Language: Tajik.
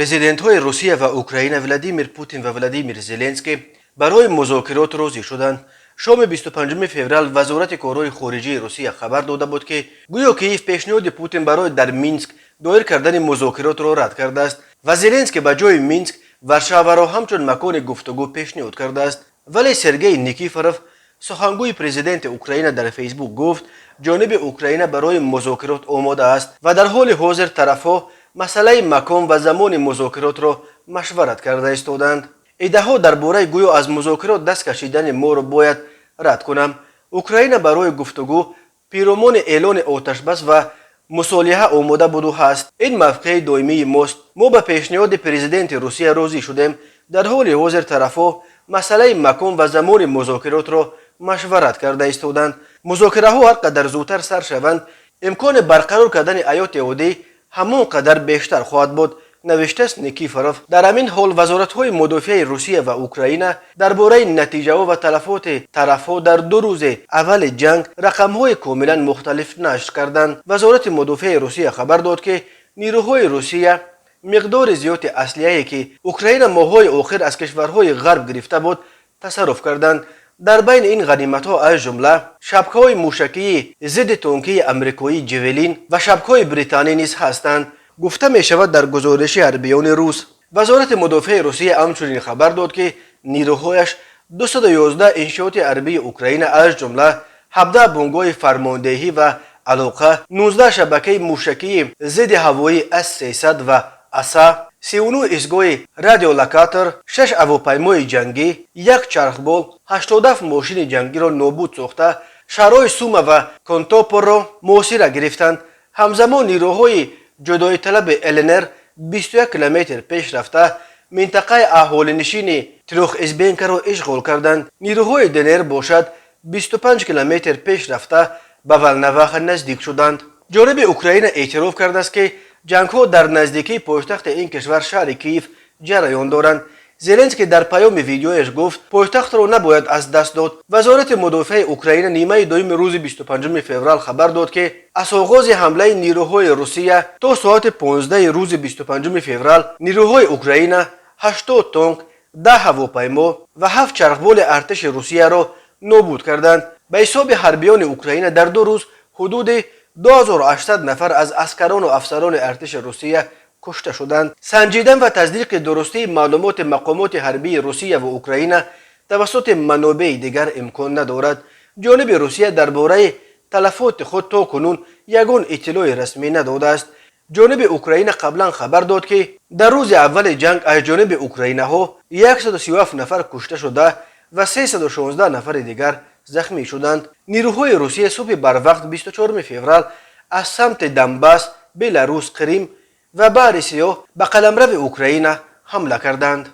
Президентҳои Русия ва Украина Владимир Путин ва Владимир Зеленский барои музокирот розӣ шуданд. Шоми 25 феврал Вазорати корҳои хориҷии Русия хабар дода буд, ки гӯё Киев пешниҳоди Путин барои дар Минск доир кардани музокиротро рад кардааст ва Зеленский ба ҷои Минск Варшаваро ҳамчун макони гуфтугӯ пешниҳод кардааст. Вале Сергей Никифоров, сухангӯи президенти Украина, дар Фейсбук гуфт, ҷониби Украина барои музокирот омода аст ва дар ҳоли ҳозир тарафҳо масъалаи макон ва замони музокиротро машварат карда истоданд. Иддаҳо дар бораи гӯё аз музокирот даст кашидани моро бояд рад кунам. Украина барои гуфтугӯ пиромони эълони оташбас ва мусолиҳа омода буду ҳаст. Ин мавқеи доимии мост. Мо ба пешниҳоди президенти Русия розӣ шудем. Дар ҳоли ҳозир тарафҳо масъалаи макон ва замони музокиротро машварат карда истоданд. Музокираҳо ҳар қадар зудтар сар шаванд, имкони барқарор кардани ҳаёти оддӣ ҳамон қадар бештар хоҳад буд, навиштааст Никифоров. Дар ҳамин ҳол вазоратҳои мудофиаи Русия ва Украина дар бораи натиҷаҳо ва талафоти тарафҳо дар 2 рӯзи аввали ҷанг рақамҳои комилан мухталиф нашр карданд. Вазорати мудофиаи Русия хабар дод, ки нирӯҳои Русия миқдори зиёди аслиҳае, ки Украина моҳҳои охир аз кишварҳои ғарб гирифта буд, тасарруф карданд. Дар байни ин ғаниматҳо аз ҷумла шабкаҳои мушакии зидди тонкии амрикоии Ҷевелин ва шабкаҳои британӣ низ ҳастанд, гуфта мешавад дар гузориши ҳарбиёни рус. Вазорати мудофиаи Русия ҳамчунин хабар дод, ки нирӯҳояш 211 иншооти ҳарбии Украина, аз ҷумла 17 бунгоҳи фармондеҳӣ ва алоқа, 19 шабакаи мушакии зидди ҳавоии С-300 ва Оса, 39 истгоҳи радиолокатор, 6 ҳавопаймои ҷангӣ, як чархбол, 87 мошини ҷангиро нобуд сохта, шаҳрҳои Сума ва Конотопро муҳосира гирифтанд. Ҳамзамон нирӯҳои ҷудоиталаби ЛНР 21 километр пеш рафта, минтақаи аҳолинишини Трёхизбенкаро ишғол карданд. Нирӯҳои ДНР бошад, 25 километр пеш рафта, ба Волноваха наздик шуданд. Ҷониби Украина эътироф кардааст, ки ҷангҳо дар наздикии пойтахти ин кишвар, шаҳри Киев, ҷараён доранд. Зеленский дар паёми видеояш гуфт, пойтахтро набояд аз даст дод. Вазорати мудофиаи Украина нимаи дуюми рӯзи 25 феврал хабар дод, ки аз оғози ҳамлаи нирӯҳои Русия то соати 15 рӯзи 25 феврал нирӯҳои Украина 80 тонк, 10 ҳавопаймо ва 7 чархболи артиши Русияро нобуд карданд. Ба ҳисоби ҳарбиёни Украина, дар 2 рӯз ҳудуди 2800 нафар аз аскарону афсарони артиши Русия кушта шуданд. Санҷидан ва тасдиқи дурустии маълумоти мақомоти ҳарбии Русия ва Украина тавассути манобеи дигар имкон надорад. Ҷониби Русия дар бораи талафоти худ то кунун ягон иттилои расмӣ надодааст. Ҷониби Украина қаблан хабар дод, ки дар рӯзи аввали ҷанг аз ҷониби украинаҳо 137 нафар кушта шуда ва 316 нафари дигар захмӣ шуданд. Нирӯҳои Русия субҳи барвақт 24 феврал аз самти Донбасс, Беларус, Қрим ва Баҳри Сиёҳ ба қаламрави Украина ҳамла карданд.